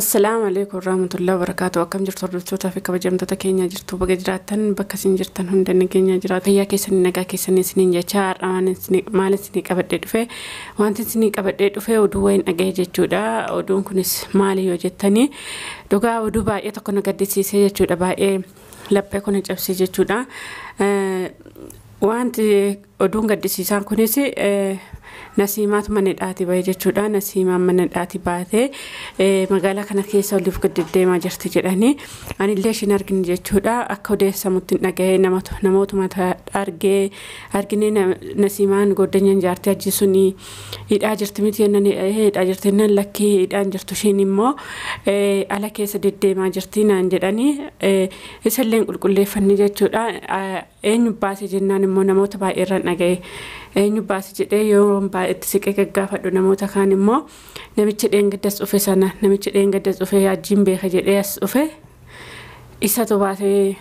Assalaamu alaikum warahmatullahi wabarakatuh. Akkam jirtu hordoftoota fi kabajamtoota keenya? Jirtu baga jiraattan, bakka isin jirtan hunda nageenya jiraatu, fayyaa keessanii, nagaa keessanii isiniin jecha. Har'a maal isinii qabadhee dhufe? Wanti isinii qabadhee dhufe oduu wayiin dhagahe jechuudha. Oduun kunis maali yoo jettanii, dhugaa oduu baay'ee tokko na gaddisiisee jechuudha, baay'ee laphee kun cabsee jechuudha. Wanti oduun gaddisiisaan kunis Nasiimaatu mana hidhaatii bahe jechuudha. Nasiimaan mana hidhaatii baatee magaalaa kana keessa oliif gad deddeemaa jirti jedhanii, anillee ishiin argine jechuudha. Akka odeessamutti hin dhagahee, namootuma argee argine. Nasiimaan goddanyan jaartii achi suni hidhaa jirti miti jennaan, hidhaa jirti jennaan, lakkii, hidhaan jirtu, ishiin immoo ala keessa deddeemaa jirti naan jedhanii, isallee qulqulleeffanne jechuudha. Eenyu baase jennaan immoo namoota baay'ee irraan dhaga'e. Eenyu baase jedhee yoo baay'eetti siqee gaggaafadhu, namoota kaan immoo namicha dheengaddas dhufe sana, namicha dheengaddas dhufe ajjiin beeka jedhee as dhufe, isatu baasee,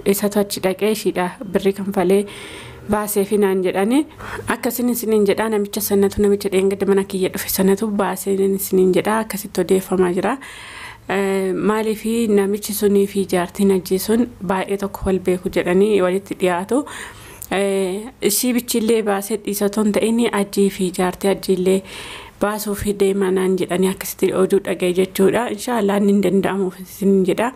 isatu achi dhaqee ishiidha birrii kanfalee baasee fi naan jedhani. Akkasiin isiniin jedhaa, namicha sanatu, namicha dheengadda mana kiyya dhufe sanatu baasee isiniin jedhaa, akkasitti odeeffamaa jira. Maaliif namichi sunii fi jaartiin ajjii sun baay'ee tokko wal beeku jedhanii, walitti dhiyaatu. Ishii bichillee baasee dhiisatoo hin ta'in, ajjii fi jaartii ajjiillee baasuuf deema naan jedhanii, akkasitti oduu dhagaye jechuudha. Inshaallah inni hin danda'amuuf isin jedha.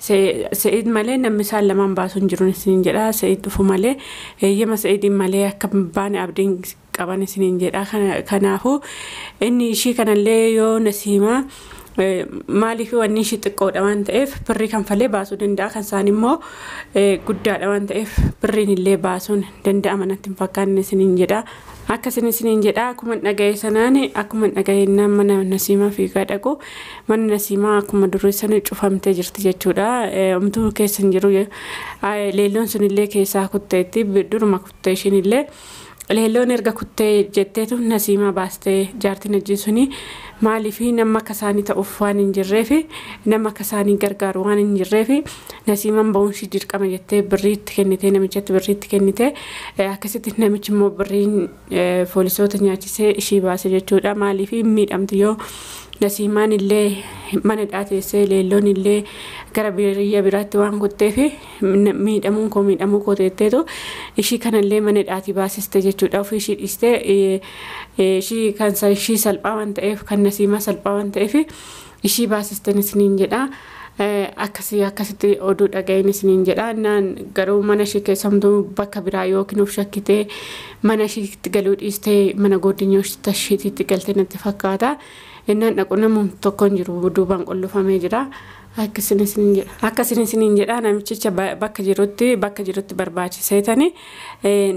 Se'id malee namni isaan lamaan baasuu hin jiru isin jedha. Se'id dhufu malee, eeyyama Se'idiin malee akka baane abdiin qaban isiniin jedha. Kanaafuu inni ishii kanallee yoo Nasiimaa, maaliif wanni ishii xiqqoodha waan ta'eef birrii kanfalee baasuu danda'a. Kan isaan immoo guddaadha waan ta'eef birriin illee baasuun danda'ama natti hin fakkaanne isiniin jedha. Akkasin isiniin jedha, akkuma dhaga'e sanaan, akkuma dhaga'e mana Nasiimaa fiigaa dhaqu, mana Nasiimaa akkuma durii sana cufamtee jirti jechuudha. Omtuu keessa hin jiru. Leelloon sunillee keessaa kutteetti, duruma kuttee ishiin illee. Leelloon erga kuttee jetteetu Nasiimaa baastee jaartiin hojii suni. Maaliif nama akka isaanii ta'uuf waan hin jirreef, nama akka isaanii gargaaru waan hin jirreef, Nasiimaan ba'uun ishii dirqama jettee birriitti kennitee, namichatti birriitti kennitee, akkasitti namichi immoo birriin poolisoota nyaachisee ishii baase jechuudha. Maaliif miidhamtu yoo Nasiimaan illee mana teessee, leelloon illee gara biyya biraatti waan kutteef, miidhamuun koo miidhamuu koo teetteetu ishii kanallee mana hidhaatii baasiste jechuudha. Ofii ishii dhiistee ishii kan ishii salphaa waan ta'eef, kan Nasiimaa salphaa waan ta'eef ishii baasisten isiniin jedha. Akkasii akkasitti oduu dhaga'een isiniin jedha. Naan garuu mana ishii keessamtuu bakka biraa yookiin of shakkitee mana ishiitti galuu dhiistee mana godinyoota ishiitti galtee natti fakkaata. Innaan dhaqu namni tokko hin jiru, duubaan qollofamee jira. Akkasin isiniin jedha. Akkasin isiniin jedha, namichicha bakka jirutti barbaachiseetani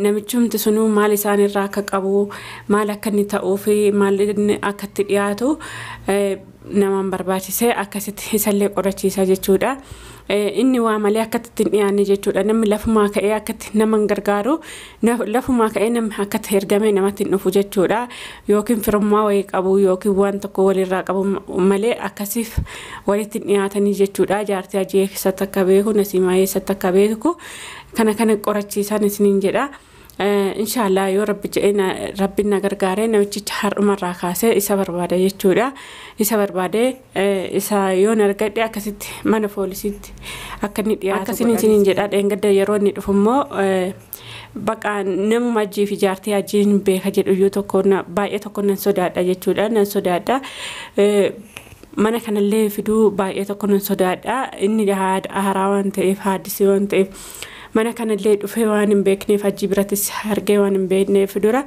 namichumti sunuu maal isaan irraa akka qabu, maal akka inni ta'uu fi maal inni akka itti dhiyaatu namaan barbaachisee akkasitti isallee qorachiisa jechuudha. Inni waa malee akkatti hin dhiyaanne jechuudha. Namni lafumaa ka'ee akkatti nama hin gargaaru, lafumaa ka'ee namni akkatti ergamee namatti hin dhufu jechuudha. Yookiin firummaa wayii qabu yookiin waan tokko walirraa qabu malee akkasiif walitti hin dhiyaatanii jechuudha. Jaartii ajii eessatti akka beeku, Nasiimaa eessatti akka beeku, kana kana qorachiisan isiniin jedha. Inshaallah yoo Rabbi jedhee, Rabbiin na gargaaree, namichicha har'umarraa kaasee isa barbaada jechuudha. Isa barbaadee isa yoon argadhe akkasitti mana poolisiitti akka inni dhiyaatu. Akkasiin isiniin jedha, dheengadda yeroo inni dhufu immoo baqa namuma ajjii fi jaartii ajiin beeka jedhu iyyuu tokko baay'ee tokko nan sodaadha jechuudha. Nan sodaadha. Mana kanallee fiduu baay'ee tokko nan sodaadha. Inni haaraa waan ta'eef, haaddisii waan ta'eef, mana kanallee dhufee waan hin beekneef, ajji birattis argee waan hin beekneef, dura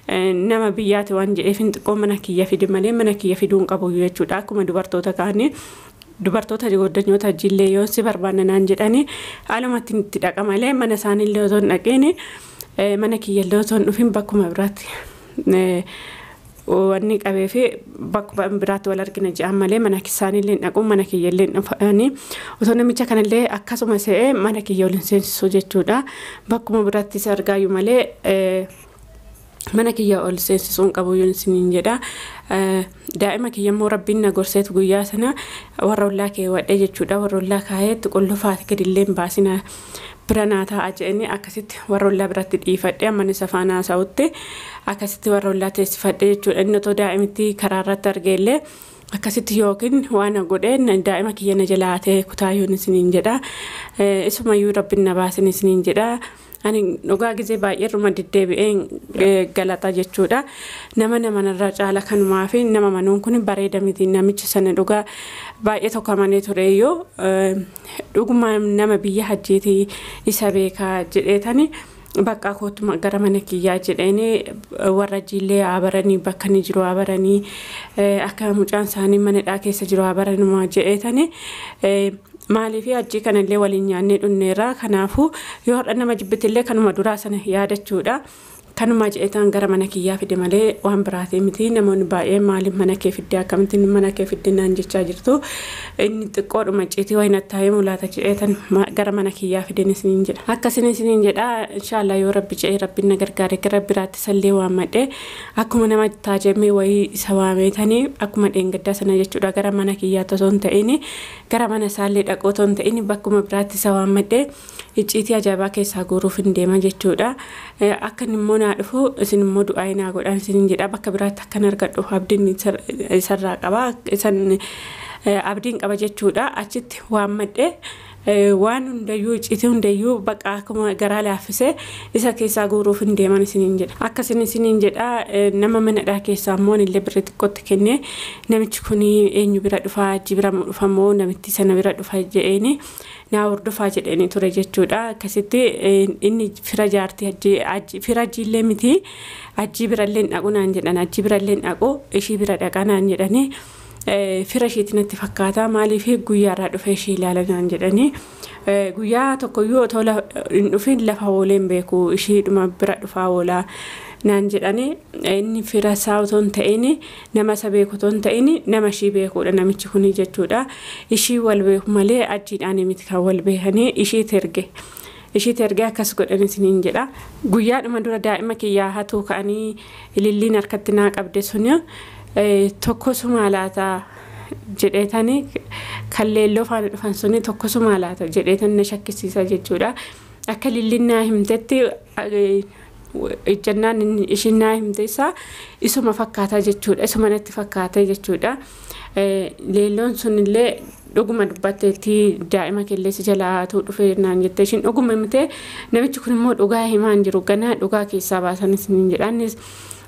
nama biyyaati waan jedheef hin xiqqoo mana kiyya fide malee mana kiyya fiduu hin qabu jechuudha. Akkuma dubartoota kaanii, dubartoota goddanyoota ajjiillee yoo si barbaanna naan jedhanii alumatti itti dhaqa malee, mana isaaniillee osoo hin dhaqeen, mana kiyyallee osoo hin dhufin, bakkuma biraatti wanni qabee fi bakkuma biraatti wal argina jedhan malee, mana isaaniillee hin dhaqu, mana kiyyallee hin dhufanii. Osoo namicha kanallee akkasuma se'ee mana kiyya waliin seensisu jechuudha. Bakkuma biraatti isa argaayyuu malee mana kiyya ol seensisuu hin qabu isiniin jedha. Daa'ima kiyya immoo Rabbiin na gorseetu guyyaa sana warra ollaa keewwadhee jechuudha. Warra ollaa kaayeetti qullufaati gadillee hin baasina, bira naa taa'a jedhanii, akkasitti warra ollaa biratti dhiifadhee, amma isa faana haasa'utti akkasitti warra ollaa teessifadhee jechuudha. Inni otoo daa'imitti karaa irratti argeellee Akkasitti yookiin waan godheen daa'ima kiyya na jalaatee kutaayyoon isiniin jedha. Isumayyuu rabbiin na baasin isiniin jedha. Ani dhugaa gizee baay'eerruma deddeebi'een galata jechuudha. Nama namanarraa caala kanumaa fi nama manuun kun bareeda miti. Namicha sana dhugaa baay'ee tokko amanee tureyyuu dhuguma nama biyya hajjiitii isa beekaa jedheetani. Bakka kootuma gara mana kiyyaa jedheeni warra jiillee haa baranii, bakka inni jiru haa baranii, akka mucaan isaanii manadhaa keessa jiru haa baranuma jedheetani. Maaliif hajjii kanallee waliin nyaannee dhunneerra, kanaafuu yoo har'a nama jibbitillee kanuma duraa sana yaadachuudha. Kanuma jedheetaan gara mana kiyyaa fide malee waan biraatee miti. Namoonni baay'een maaliif mana kee fidde, akkamittiin mana kee fidde naan jechaa jirtu. Inni xiqqoodhuma icciitii wayii natti taa'ee mul'ata jedheetan gara mana kiyyaa fiden isiniin jedha. Akkasiin isiniin jedha. Inshaallah yoo rabbi jedhee rabbiin na gargaare gara biraatti sallee waammadhe akkuma nama taajamee wayii isa waameetanii akkuma dheengaddaa sana jechuudha. Gara mana kiyyaa osoo hin ta'in, gara mana isaallee dhaqoo osoo hin ta'in, bakkuma biraatti isa waammadhe icciitii ajaa'ibaa keessaa guuruuf hin deema jechuudha. Akka inni immoo naa dhufu isin immoo du'aa naa godhaan isiniin jedha. Bakka biraatti akkan argadhu abdiin isarraa qaba, isan abdiin qaba jechuudha. Achitti waammadhe waan hundayyuu, icciitii hundayyuu baqa akkuma garaa laaffisee isa keessaa guuruuf hin deeman isiniin jedha. Akkasin isiniin jedha. Nama manadhaa keessaa immoo illee birrii xiqqootti kennee namichi kun eenyu bira dhufaa, achi bira dhufa moo namitti sana bira dhufa jedheeni naa hordofaa jedheeni ture jechuudha. Akkasitti inni fira jaartii, fira ajiillee miti, ajii birallee hin dhaqu naan jedhan, ajii birallee hin dhaqu, ishii bira dhaqa naan jedhanii. Fira isheetti natti fakkaata, maaliif guyyaarraa dhufe ishee ilaala naan jedhanii. Guyyaa tokkoyyuu otoo hin dhufin lafa oolee hin beeku, isheedhuma bira dhufaa oolaa naan jedhanii. Inni fira isaa otoo hin ta'in, nama isa beeku otoo hin ta'in, nama ishii beekuudha namichi kuni jechuudha. Ishii wal beeku malee ajiidhaan miti kan wal beekanii. Ishiitti erge. Ishiitti ergee akkas godhan isiniin jedha. Guyyaadhuma dura daa'ima kiyyaa hatuu ka'anii ililliin harkatti naa qabde suni tokkosuma laata jedheetani, kan leelloo faana dhufan suni tokkosuma laata jedheetan na shakkisiisa jechuudha. Akka ililliin naa himtetti, ejjannaan ishiin naa himte isaa isuma fakkaata jechuudha. Isuma natti fakkaata jechuudha. Leelloon sunillee dhuguma dubbatteetti, daa'ima kelleessi jalaa hatuu dhufe naan jette. Ishiin dhuguma himte. Namichi kun immoo dhugaa himaa hin jiru, ganaa dhugaa keessaa baasan isiniin jedha. Innis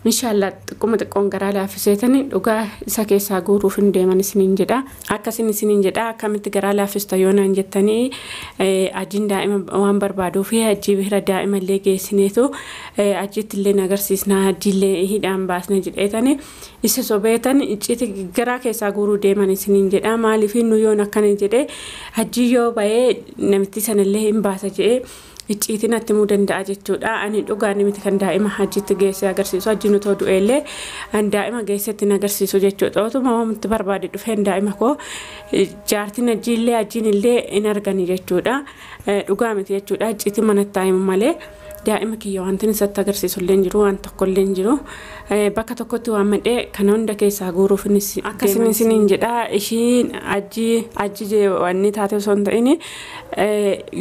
inshaallah xiqquma xiqqoon garaa laaffiseetani dhugaa isa keessaa guuruuf hin deeman isiniin jedha. Akkasin isiniin jedha. Akkamitti garaa laaffista yoo naan jettanii, ajiin daa'ima waan barbaaduu fi ajii bira daa'ima illee geessineetu ajiitti illee agarsiisna, ajiillee hidhaan baasna jedheetani isa sobeetan icciiti garaa keessaa guuruu deeman isiniin jedha. Maaliif nu yoon akkana jedhee, ajii yoo ba'ee namitti sanallee hin baasa jedhee icciitiin natti himuu danda'a jechuudha. Ani dhugaan miti kan daa'ima hajjitti geessee agarsiisu. Hajjiin otoo du'eellee ani daa'ima geessetti hin agarsiisu jechuudha. Otuma wanti barbaade dhufeen daa'ima koo jaartiin hajjiillee hajjiin illee hin argani jechuudha. Dhugaa miti jechuudha. Icciitiin manatti himu malee daa'ima kiyya wanti isatti agarsiisu illee hin jiru, waan tokko illee hin jiru. Bakka tokkotti waan madhee kana hunda keessaa guuruuf innis akkasiin isiniin jedha. Ishiin ajjii ajji wanni taate osoo hin ta'in,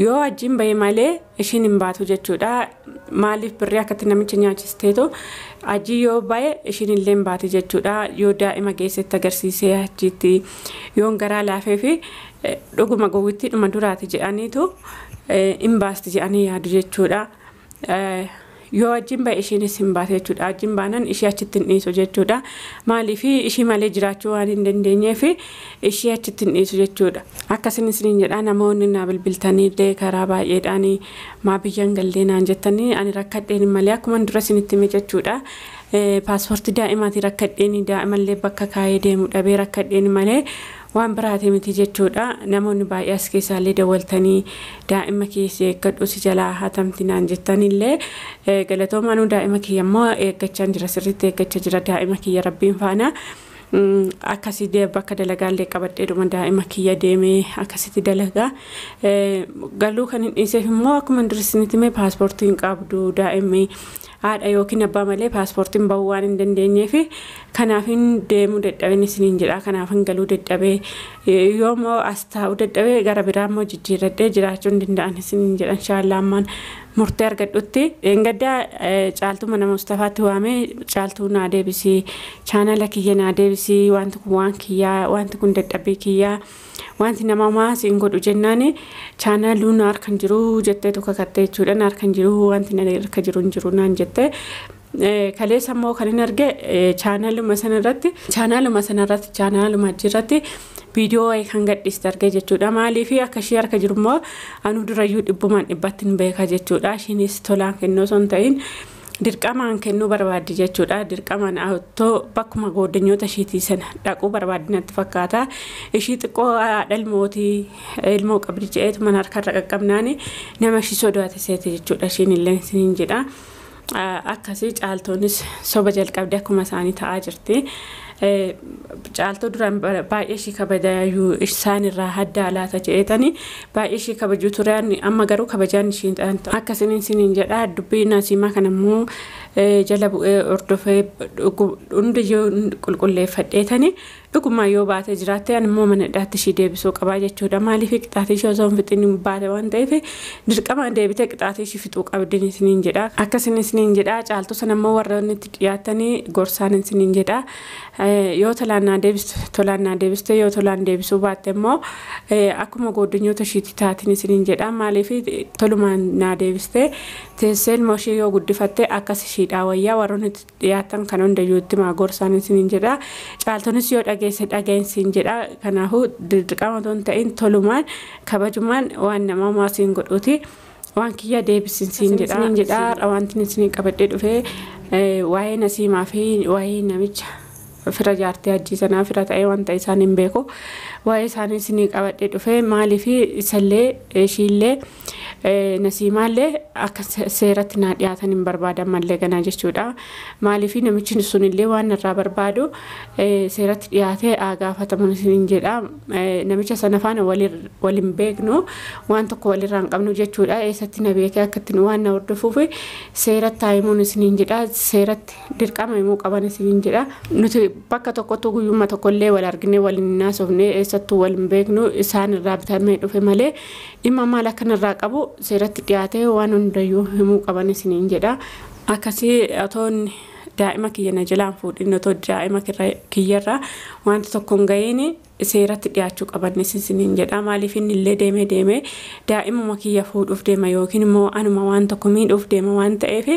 yoo ajjiin bahe malee ishiin hin baatu jechuudha. Maaliif birrii akkatti namicha nyaachisteetu ajii yoo bahe ishiin illee hin baati jechuudha. Yoo daa'ima geessetti agarsiisee achitti yoon garaa laafee fi dhuguma gowwittii dhuma duraati jedhaniitu hin baasti jedhanii yaadu jechuudha. Yoo ajiin bahe ishiinis hin baate jechuudha. Ajiin baanan ishee achitti hin dhiisu jechuudha. Maaliif ishii malee jiraachuu waan hin dandeenyeef ishee achitti hin dhiisu jechuudha. Akkasin isiniin jedha. Namoonni naa bilbiltanii illee karaa baay'eedhaan maa biyyan gallee naan jettanii, ani rakkadheen malee akkuma dura isinitti hime jechuudha. Paaspoortii daa'imaatii rakkadheen, daa'imallee bakka kaayee deemu dhabee rakkadheen malee waan biraati miti jechuudha. Namoonni baay'ee as keessaallee dawwaltanii daa'ima keessi eeggadhu, si jalaa hatamti naan jettanillee galatoomaanuu. Daa'ima kiyya immoo eeggachaa jira, sirriitti eeggachaa jira daa'ima kiyya rabbiin faana. Akkasii bakka dalagaallee qabadheedhuma daa'ima kiyya deemee akkasitti dalagaa. Galuu kan hin dhiiseef immoo akkuma dura isinitti hime, paaspoortii hin qabdu daa'imni, haadha yookiin abbaa malee paaspoortiin bahuu waan hin dandeenyeef kanaaf hin deemuu dadhabeen isiniin jedha. Kanaaf hin galuu dadhabee, yoo immoo as taa'uu dadhabee gara biraa immoo jijjiirradhee jiraachuu hin danda'an isiniin jedha. Inshaallah ammaan Murtee argadhutti gaddaa Caaltuu mana Mustafaatti waamee, "Caaltuu, naa deebisii, chaanala kiyya naa deebisii, wanti kun waan kiyyaa, wanti kun dadhabbii kiyyaa, wanti nama maas hin godhu," jennaani, "Chaanaluu na harka hin jiru," jettee tokko kakattee jechuudha. "Na harka hin jiru, wanti na harka jiru hin jiru," naan jette. Kaleessa immoo kan hin arge chaanaaluma sanarratti, chaanaaluma achirratti viidiyoo wayii kan gadhiiste arge jechuudha. Maaliif akka ishee harka jiru immoo anuu durayyuu dhibbumaan dhibbatti hin beeka jechuudha. Ishiinis tolaan kennuu osoo hin ta'in dirqamaan kennuu barbaaddi jechuudha. Dirqamaan otoo bakkuma gooddanyoota ishiitii sana dhaquu barbaaddi natti fakkaata. Ishii xiqqoo haadha ilmootii, ilmoo qabdi je'eetu mana harkarra qaqqabnaani nama ishii sodaate seete jechuudha. Ishiin illee isiniin jedha. Akkasii Caaltoonis soba jalqabde, akkuma isaanii ta'aa jirti. Caaltoo duraan baay'ee ishii kabajaayyuu isaan irraa adda laata jedhetanii baay'ee ishii kabajuu ture, amma garuu kabajaan ishii akkasiin isiniin jedha. Dubbii Nasiimaa kana immoo jala bu'ee hordofee hundiyyuu qulqulleeffadheetanii, dhugumaa yoo baate jiraatte ani immoo mana hidhaatti ishii deebisuu qabaa jechuudha. Maaliif qixaatii ishee osoo hin fixin baate waan ta'eef, dirqama deebitee qixaatii ishii fixuu qabdin isiniin jedha. Akkasiin isiniin jedha. Caaltuu sana immoo warroonni itti dhiyaatanii gorsaan isiniin jedha. Yoo tolaan naa deebistu, tolaan naa deebiste, yoo tolaan deebisuu baatte immoo akkuma gooddinyoota ishiitti taatiin isiniin jedha. Maaliif tolumaan naa deebiste teessee ilmoo ishee yoo guddifatte akkas ishiidhaa wayyaa. Warroonni itti dhiyaatan kan hundayyuu itti maa gorsaan isiniin jedha. Caaltonis yoo dhageesse dhageensiin jedha. Kanaafuu dirqama otoo hin ta'in tolumaan kabajumaan waan namaa maasiin godhuuti. Waan kiyya deebisinsiin jedha. Jedha, wanti isin qabadhee dhufee waa'ee Nasiimaa fi waa'ee namicha fira jaartee hajjii sanaa fira ta'ee wanta isaan hin beeku, waa'ee isaanii isinii qabadhee dhufee. Maaliif isallee ishiillee Nasiimaallee akka seeratti naa dhiyaatan hin barbaadan mallee ganaa jechuudha. Maaliif namichi sunillee waan irraa barbaadu seeratti dhiyaatee haa gaafatamu isiniin jedha. Namicha sana faana waliin beeknu, waan tokko walirraa hin qabnu jechuudha. Eessatti na beekee akka ittiin waan na hordofuuf seeratti haa himuun isiniin jedha. Seeratti dirqama himuu qaban isiniin jedha. Nuti bakka tokkotti guyyuma tokkollee wal argine waliin haasofne, eessattuu wal hin beeknu, isaan irraa bitamee dhufe malee dhimma maal akkanarraa qabu seeratti dhiyaatee waan hundayyuu himuu qaban isiniin jedha. Akkasii otoon daa'ima kiyya na jalaan fuudhin, otoo daa'ima kiyyarraa wanta tokko hin ga'iin seeratti dhiyaachuu qaban isiniin jedha. Maaliif inni illee deemee deemee daa'imuma kiyya fuudhuuf deema yookiin immoo anuma waan tokko miidhuuf deema waan ta'eef,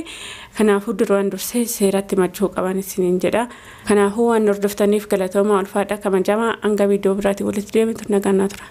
kanaafuu duraan dursee seeratti machuu qaban isiniin jedha. Kanaafuu waan hordoftaniif galatooma, ulfaadha, kabajamaa. Hanga viidiyoo biraatiin walitti deebitu nagaan tura.